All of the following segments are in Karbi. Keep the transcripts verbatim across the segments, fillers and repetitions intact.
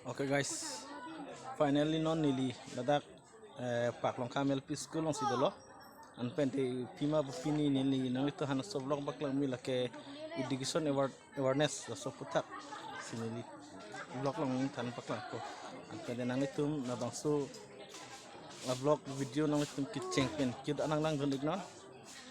Okay guys, finally non neli ladak eh, Paklongkam L P School alongsi dolo. Anpen te pima pini neli nanglitum aphan laso vlog paklangme lake education aware- awareness laso aputhaksi neli vlog along than paklangpo. Anpen te nanglitum labangso la vlog video nanglitum kecheng pen cute anang langdun iknon.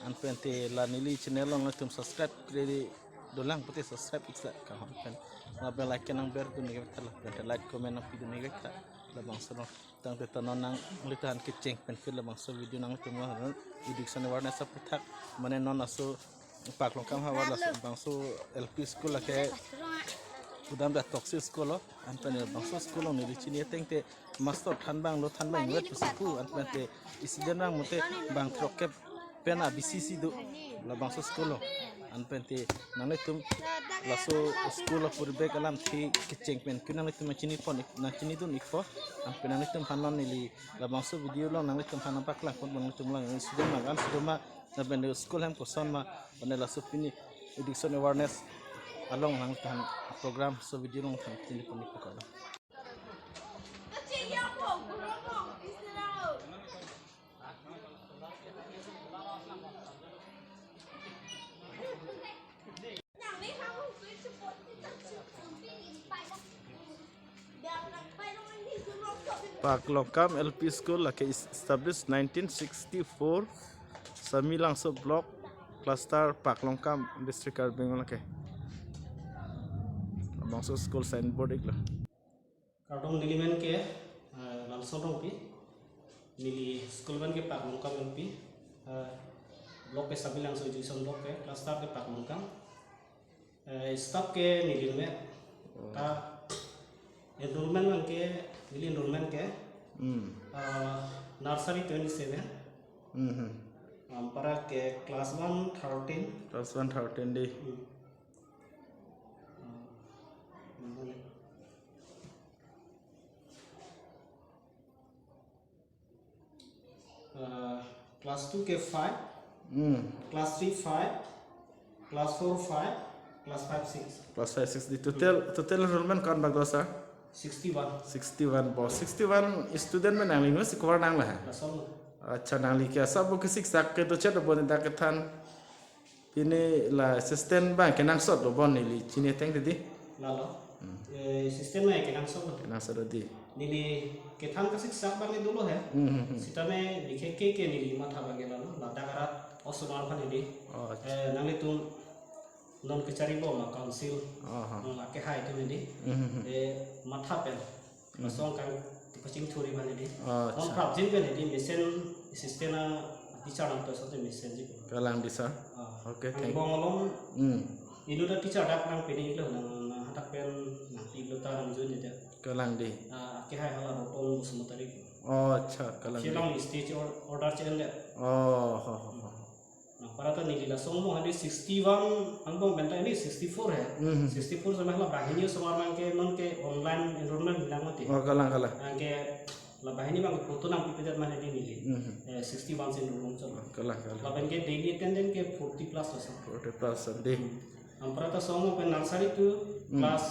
Anpen te la neli channel along nanglitum subscribe kre dolang pute subscribe iksa kaham pen la bell icon nangber dun ik tha lapen te like comment nangpidun ik tha labangso along. Tangte ta non nanglitum aphan kecheng pen ke labangso video nanglitum aphan education awareness aputhak mane non laso Paklongkam havar labangso L P school lake kedamtang toksi school lo. Anpen labangso school along neli chini ateng te master than abang lo than abang inutvet pusi pu anpen te student abang mate bang throkkep pen a B C C do labangso school along. Anpen te nanglitum laso school apor bek alamthe kecheng pen ke nanglitum nangchini pon ik- nangchinidun ikpo. Anpen nanglitum aphan non neli labangso video along nanglitum aphan nangpaklangpon nanglitum lang student abang an student ma lapen school hem koson ma lapen laso pini education awareness along nangthan program so video along than chini pon ikpo kalo. Paklongkam L P School lake is established nineteen sixty-four, Samelangso Block, Cluster, Paklongkam, District Karbi Anglong lake. Labangso school signboard iklo. Kardom, neli men ke eh, Lalson Rongpi. Neli school men ke Paklongkam L P. Eh, block ke Samelangso Education Block ke, cluster ke Paklongkam. Eh, staff ke neli men. Oh. Ta enrollment men ke, neli enrollment ke Hmm. eh, nursery twenty seven. Hmm. Ampara ke class one thirteen. Class one thirteen dei. Hmm. Uh, class two ke five, Hmm. class three five, class four five, class five six. Class five six dei. Total total enrollment ko-an bak do sir? Sixty one. Sixty one bo. Sixty one student men nangli university cover nanglo ha? Lason lo. Acha, nangli ke asa bo ke siksak kedo chet bo ne dak kethan. Pini la assistant abang kenangsot lo bon neli chini ateng dei. Lalo. Hmm. Eh, assistant abang kenangsot lo. Kenangsot lo dei. Neli kethan kasiksak abang dolo he. Hmm, hmm, hmm. Sitame neli ke ke ke neli matha abang lalo. Ladak arat osomar aphan dei. Oh, acha. Eh, nanglitum non kechari bom a council. Oh, ha. Non la kehai atum dei. Hmm, hmm, hmm. Eh, matha pen. Hmm. Lason kan coaching theory abang dei. Oh, non acha. Prapjin pen dei mesen assistant a teacher nangtoi asonte mesen ji. Kalang dei sir. Ah. Okay, thank you. Angbong along Hmm. inut a teacher dak nangpini lo nang nang hadak pen nangpi lo ta nang join dei. Kalang dei. Ah, kehai hala Roton Basumatary. Oh, acha, kalang dei. Silang stage or- order chen dei. Oh, ho, ho, ho. Nangpara ta neli lason mo hadi sixty one angbong pen ta neli sixty four he. Hmm. Sixty four sampai hala banghini osomar abang ke non ke online enrollment bilang mati. Oh, kalang, kalang. Abang ke la banghini abang ke photo nangpipedet mane dei neli. Hmm. Eh, sixty one sin room chot. Kalang, kalang. Lapen ke daily attendance ke forty plus lo sir. Forty plus dei. Hmm. Ampara ta lason mo pen nursery to Hmm. class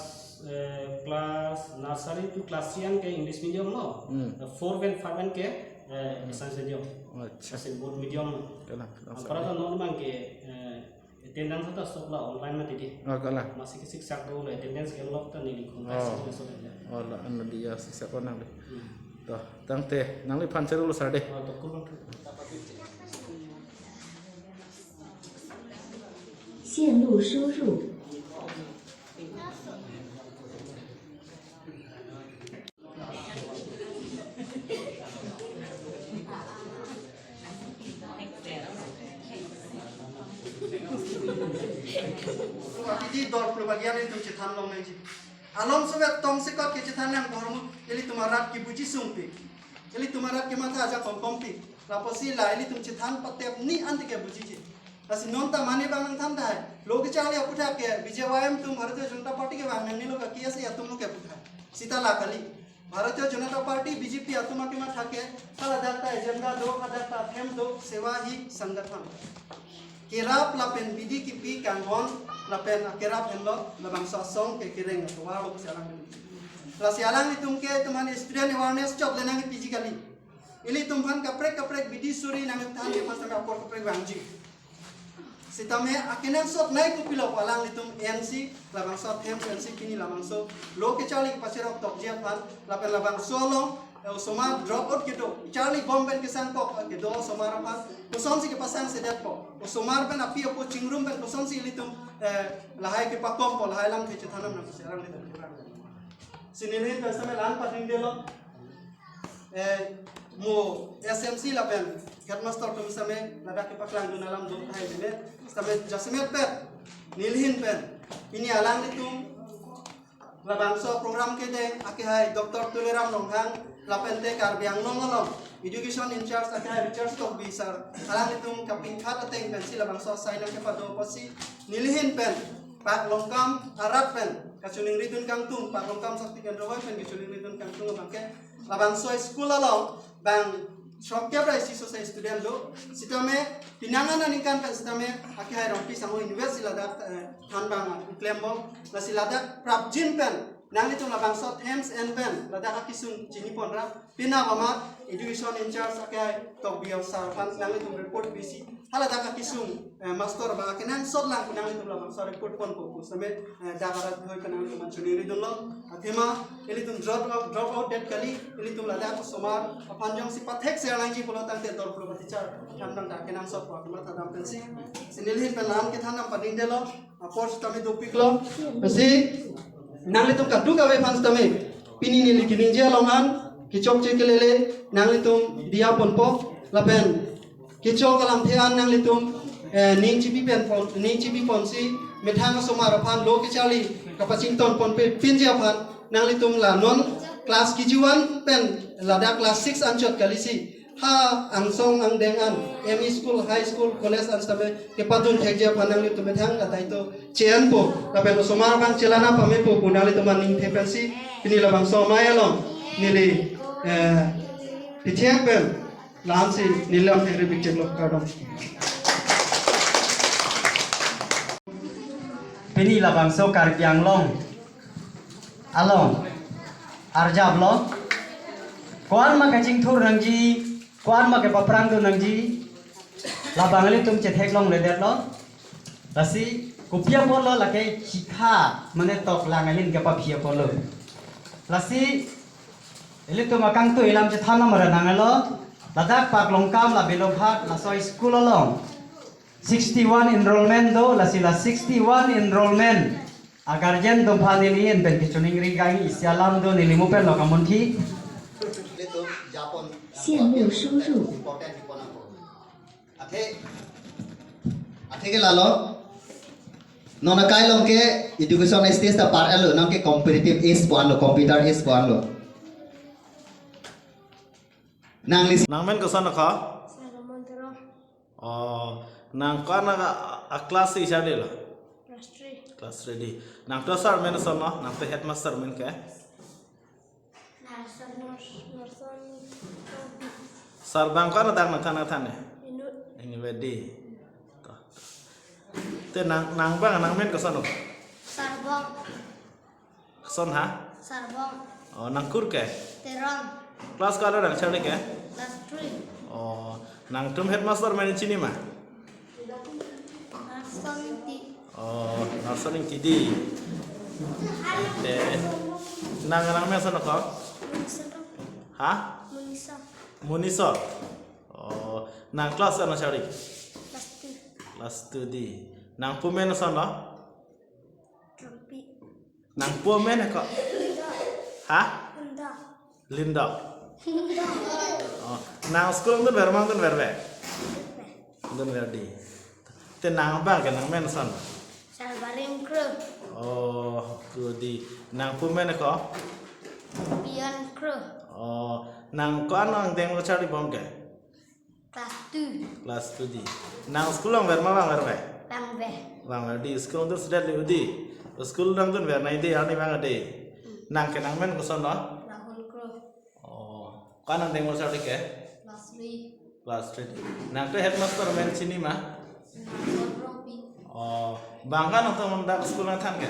eh, class nursery to class three an ke English medium lo. Hmm. Eh, four pen five an ke eh, Hmm. Science medium. Oh, acha. Asin both medium lo. Kalang, kalang, Ampara sir. Ta non abang ke eh, attendance ta stop la online mati dei. Oh, kalang. Masi kesiksak dolo attendance ke lok ta neli khum Oh. Sik na so dei. Oh, la ano dei ya siksak ko nang dei. Hmm. To, tangte nangliphan chero lo sir dei. Oh, to kurang tu. 线路输入。 Atidi dor pulbagi ilitum chethan longnangji. Alom suvet tong sikot kechethan nang kormu ilitum arat kibuji sungpi. Ilitum arat kematha ajak komkompi. Lapusi la ilitum chethan patep ni ante kebujiji. Lasi non ta mane abang nangthan tahai. Lo kecharli aputhak ke B J Y M atum Bharatiya Janata Party kevang nangnelo ka K S A atum lo kepu tahai. Sita la kali. Bharatiya Janata Party, B J P atum akematha ke, haladak ta agenda do, haladak ta athem do, Seva Hi Sangathan. Kerap lapen bidi kipi kanghon lapen akerap henlo labangso asong ke kereng atovar lo pusi alam. Lasi alanglitum ke teman student awareness chot le nangpiji kali. Ilitum aphan kaprek kaprek bidi suri nangthan ke pas nang apor kaprek vangji. Sitame akenangsot nai kopilo alanglitum N C, labangso athem N C pini labangso lo kecharli kepachirok tokji aphan, lapen labangso along, eh, osomar drop out kedo, charli bom pen kesang kok kedo osomar aphan, kosonsi kepasang sedetpo, osomar pen api apo chingrum pen kosonsi ilitum, eh, lahai kepakompo, lahai lamthe chethanam nang si alanglitum. Si nelihin pen sitame la-an paning delo. Eh, mo S M C lapen headmaster atum sitame ladak kepaklangdun alam do hai bine. Sitame jasemet pen nelihin pen pini alanglitum labangso program kedo akehai Doctor Tuliram Ronghang lapen te Karbi Anglong along education in charge akehai Richard Tokbi sir alanglitum kapingkhat ateng pensi labangso asai nangkepado apotsi nelihin pen Pak Longkam arat pen kachiningridun kangtung, Pak Longkam Sakti Kendro Bhoi pen kachiningridun kangtung abangke labangso school along bang srongkep ra isi sose student do. Sitame pinangan aningkan pen sitame akehai Rongpi Sangho University ladak, eh, thanbang, ah, klembom. Lasi ladak prapjin pen nanglitum labangso athem N pen ladak akesung chiniponra. Pina bama education in charge akehai Tokbi sir aphan nanglitum report bisi. Haladak akesung, eh, master ba akenangsot lang pu nanglitum labangso report ponpo pu sitame, eh, dak arat hoi pen nanglitum aphan chiningridunlo. Athema ilitum drop out, drop out det kali, ilitum ladak osomar aphan jongsi pathek ser nangji pulo tangte dor pulo ba teacher aphan nang dak kenangsot pu athema thadam pensi. Si nelihin pen la-an kethanam paning delo, apor sitame dopiklo. Si nanglitum kadokave aphan sitame pini neli keningje along an kechokche kelele nanglitum diya ponpo lapen kechok alamthe an nanglitum, eh, ning chipi pen pon, ning chipi ponsi methang asomar aphan lo kecharli kapachington ponpe pinji aphan nanglitum la non class K G one pen ladak class six anchot kalisi ha angsong angdeng an M E school, high school, college an sitame kepadun thekji aphan nanglitum methang adai to che-enpo lapen osomar abang chelana pamepo pu nanglitum aning the pensi pini labangso amei along neli, eh, pithek pen la-ansi neli lam theri bikchek lo, kardom. Pini labangso Karbi Anglong along arjaplo. Ko-an ma kachingthur nangji, ko-an ma kepaprangdun nangji, labang ilitum chetheklongledetlo. Lasi kopi apotlo lake chikha mane toklang ahin kepaphi apotlo. Lasi ilitum akangtui alam chethan amara nanglo. Ladak Pak Longkam la Beloghat laso school along sixty-one enrollment do, lasi la sixty-one enrollment aguardian atum aphan neli en pen kachiningri kang isi alam do, neli mo pen lo kamunthi. Ilitum japon 线路输入。 Important important. Athe, athe ke lalo. Non akai along ke education stage ta par elo, nang ke competitive age pu anlo, computer age pu anlo. Nangli nangmen koson ko? Salomon Terong. Oh, nang ko-an a, a class isi delo? Class three. Class three di. Nangtum sir men koson lo, nangtum headmaster men ke? Nang sir Nors-, Norson. Sir abang ko-an adak nangthan nangthan ne? Inut. Inut Bedi. To. Te nang, nang abang nangmen koson lo? Sarbong. Koson ha? Sarbong. Oh, nangkur ke? Terong. Class ko-an nangcharli ke? Class three. Oh, nangtum headmaster men chinima? Narson Ingti. Oh, Narson Ingti di. Te, nang, nangmen koson ko? Munisa. Ha? Munisa. Munisa. Oh, nang class ko-an nangcharli? Class two. Class two di. Nangpo men koson lo? Trumpi. Nangpo men ko? Linda. Ha? Linda. Linda. Linda. Oh, nang school dun ver ma dun ver ve? Dun ver di. Te nang abang ke nangmen koson? Salbarim Kro. Oh, Kro di. Nangpo men ko? Pian Kro. Oh, nang ko-an angdeng lo charlibom ke? Class two. Class two di. Nang school along ver ma vangver ve? Vangver. Vangver di, school dun sedetlo di. School nangdun ver nai di, arni vang di. Nang ke nangmen koson lo? Rahul Kro. Oh, ko-an angdeng lo charli ke? Class three. Class three di. Nangtum headmaster men chinima? Nangkor Ropi. Oh, bang ko-an nangtum dak school nangthan ke?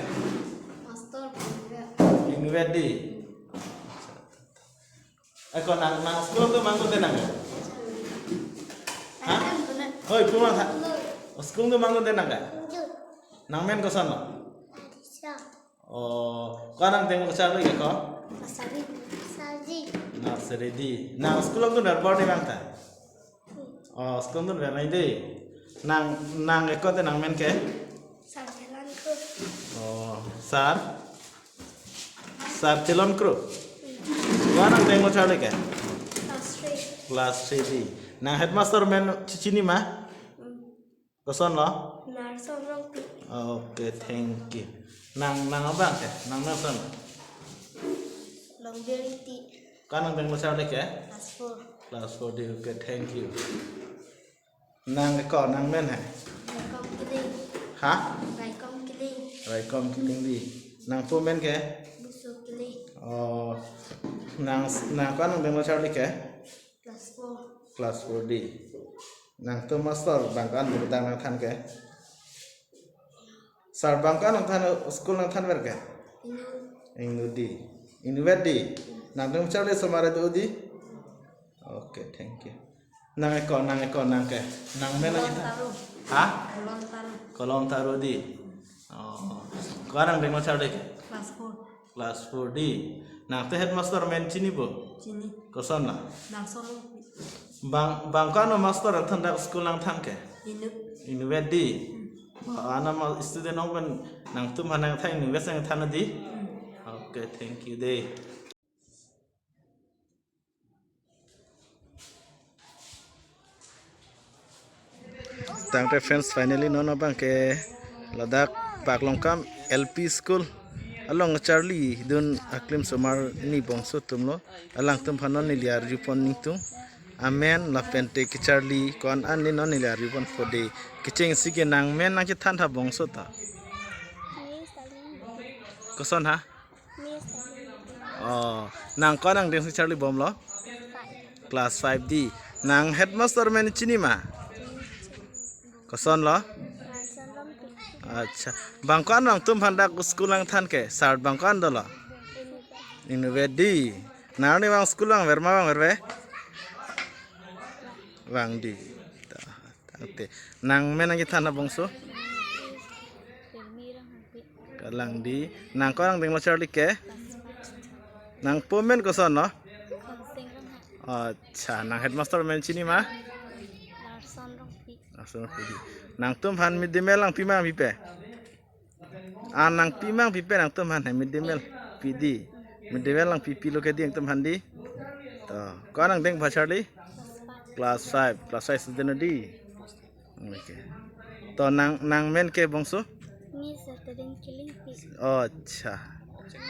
Master Ingve. Ingve di. Eko nang, nang school tu mangkun de nang? Ha? Hoi, puma tha. School tu mangkun de nang ka? Nang men koson lo? Oh, ko nang teng kecharli ke ko? Nursery. Nursery di. Nang school tu nerbar di nang ta? Oh, school tu nerbar di. Nang, nang eko te nang men ke? Sar Chelon Kro. Oh, Sar? Sar Chelon Kro. Ko nang teng kecharli ke? Class three. Class three di. Nang headmaster men chi-, chini ma? Koson lo? Larson Rongpi. Okay, thank you. Nang, nang abang ke? Nang nang son? Longbir Ingti. Ko nang teng kecharli ke? Class four. Class four di, okay, thank you. Nang eko, nang men he? Raikom Killing. Ha? Raikom Killing. Raikom Killing di. Nangpo men ke? Busu Killing. Oh, nang, nang ko nang teng kecharli ke? Class four. Class four di. Nangtum master bang ko-an bang nangthan ke? Sar bang ko-an nangthan, school nangthanver ke? Ingnu. Ingnu di. Ingnuvet di. Nangtum kecharli osomar do di? Okay, thank you. Nang eko, nang eko, nang ke? Nang men nang Kolon kita? Taro. Ha? Kolon Taro. Kolon Taro di. Oh. Ko nang teng kecharli ke? Class four. Class four di. Nang te headmaster men chini bo? Chini. Koson lo? Larson Rongpi. Bang, bang ko-an master nangthan dak school nangthan ke? Ingnu. Ingnuvet di. Hmm. Ba, ana ma student ong pen nangtum aphan nangthan Ingnuvet si nangthan di? Hmm. Okay, thank you de. Tangte friends, finally non abang ke ladak Paklongkam L P School along charlidun aklim osomar ni bongso atum lo, alangtum aphan non neli arjupon ningtung amen lapen te kecharli ko-an an ne non neli arjupon pho de. Kechengsi ke nang men nangchethan tha bongso ta. Koson ha? Oh, nang ko nang dengsi charli bom lo? Class five di. Nang headmaster men chini ma? Koson lo? Acha. Bang ko-an nangtum aphan dak school nangthan ke? Sar bang ko-an dolo? Ingnuvet di. Nang arni vang school vangver ma vangverve? Vang di. Ta. Tangte. Nang men nangchethan tha bongso? Kalang di. Nang ko nang denglo charli ke? Nangpo men koson lo? Acha, nang headmaster men chini ma? Larson Rongpi. Larson Rongpi di. Nangtum aphan mid day meal nangpi ma nangpipe? Ah, nangpi ma nangpipe nangtum aphan, hai, mid day meal pi di. Mid day meal nangpipi lo ke di nangtum aphan di. To, ko nang deng ba charli? Class five, class five student di. Okay. To nang, nang men ke bongso? Miss Catherine Killingpi. Oh, acha.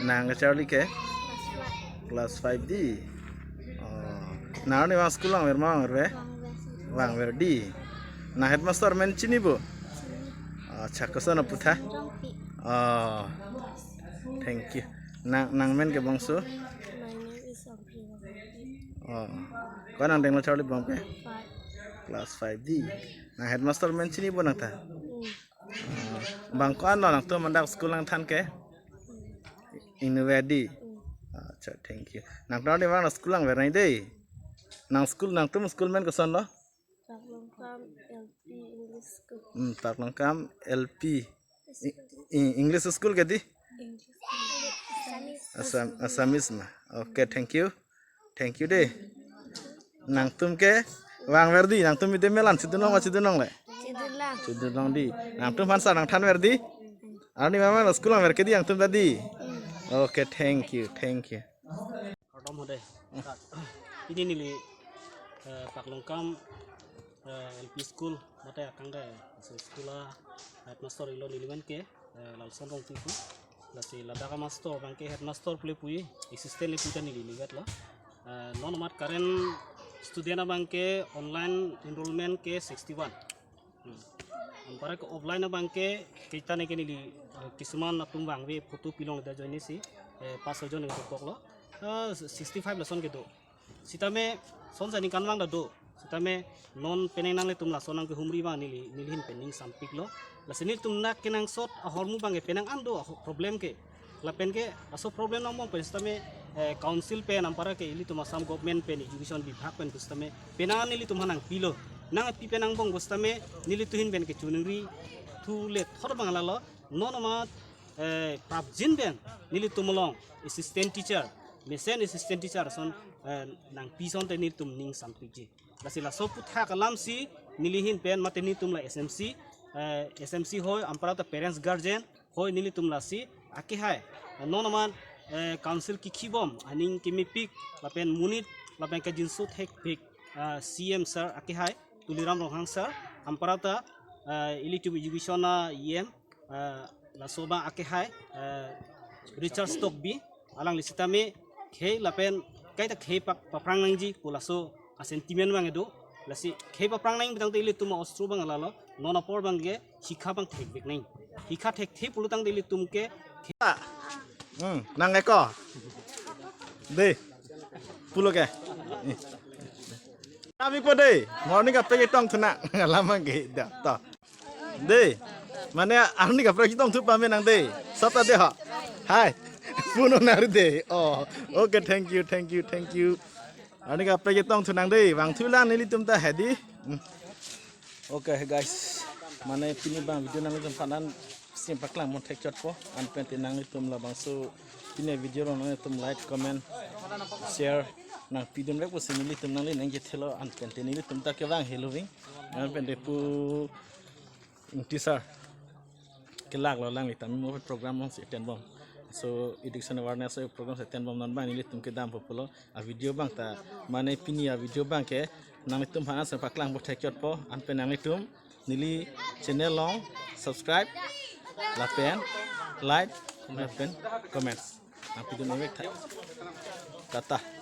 Nang kecharli ke? Class five. Class five di. Oh. Nang arni vang school vangver ma vangverve? Vangver. Vangver di. Nang headmaster men chini bo? Chini. Acha, koson aputhak? Rongpi. Oh. Thank you. Nang, nang men ke bongso? My name is Audrey Rongpi. Oh. Ko nang denglo charli bom ke? Five. Class five di. Nang headmaster men chini bo nang ta? Hmm. Oh. Bang ko-an lo nangtum aphan dak school nangthan ke? Ingnuvet di. Hmm. Acha, thank you. Nang arni vang school vangver nang de. Nang school, nangtum school men koson lo? Paklongkam L P English School. Hmm, Paklongkam L P. I-, i-, English school ke di? English School. Assamese. Assam-, Assamese ma. Okay, thank you. Thank you de. Nangtum ke vangver di, nangtum mid day meal an chidun long ma chidun longle? Chidun long. Chidun long di. Nangtum aphan sar nangthanver di? Arni mama lo school vangver ke di nangtum ta di? Hmm. Okay, thank you, thank you. Kardom hode. Pini neli, eh, Paklongkam, eh, L P School mate akang ke, so school a headmaster ilo neli men ke, eh, Lalson Rongpi pu. Lasi ladak amaster abang ke headmaster pu le puji, assistant le puji ta neli ingnuvet lo. Eh, non amat current student abang ke online enrollment ke sixty-one. Hmm. Anpar ke offline abang ke kita ne ke neli, eh, kisuman atum vangve photo pilong da join si, eh, pass ho jon dokok lo. Eh, sixty-five lason kedo. Sitame son sa ningkan vang ta do. Sitame non penang nanglitum lason nangkehumri abang neli, neli ahin pen ning sampik lo. Lasi nelitum nak kenangsot ahormu abang ke penang an do aho-, problem ke. Lapen ke laso problem nang mong pen sitame eh, council pen ampara ke ilitum Assam government pen education bibhag pen pusitame penang nelitum aphan nangpilo. Nangpi pen angbong pusitame nelitum ahin pen kechoningri thu le thor abang lalo. Non amat, eh, prapjin pen nelitum along assistant teacher, mesen assistant teacher ason, eh, nangpi asonte nelitum ning sampikji. Lasi laso aputhak alamsi neli ahin pen mate nelitum la S M C, eh, S M C hoi, ampara ta parents guardian hoi, nelitum lasi akehai, eh, non amat, eh, council kikhibom aning kemepik lapen monit lapen kajinso thekpik, eh, C M sir akehai Tuliram Ronghang sir, ampara ta, eh, ilitum education a E M, eh, laso abang akehai, eh, Richard Tokbi, alangli sitame khei lapen kaita khei pak paprang nangji pu laso a-sentiment abang kedo. Lasi khei paprang nangji tangte ilitum a-ostro abang lalo, non apor abang ke hikha abang thekvek nang. Hikha thekthe pulo tangte ilitum ke Hmm, nang eko. Dei. Pulo ke. Kami po dei. Morning kaprek ketongthu nang. Alam abang ke da. To. Dei. Mane arni kaprek ketongthu pame nang dei. Sapa dei ho. Hai. Puno nari dei. Oh. Okay, thank you, thank you, thank you. Arni kaprek ketongthu nang dei. Vangthulang nelitum ta hedi. Hmm. Okay guys, mane pini abang video nanglitum aphan an sing paklang mon thekchotpo, anpen te nanglitum labangso pini video along nanglitum like, comment, share nangpidunvek pusi nelitum nangli nangkethelo, anpen te nelitum ta kevang heloving, anpen te pu Ingti sir kelak lo, alangli tame mo program alongsi attend bom. So education awareness program si attend bom, non abang nelitum kedampo pulo. A video abang ta mane pini a video abang ke nanglitum aphan an sing paklangpo thekchotpo, anpen nanglitum neli channel along subscribe lapen like lapen comments nangpidunvek tha. Tata.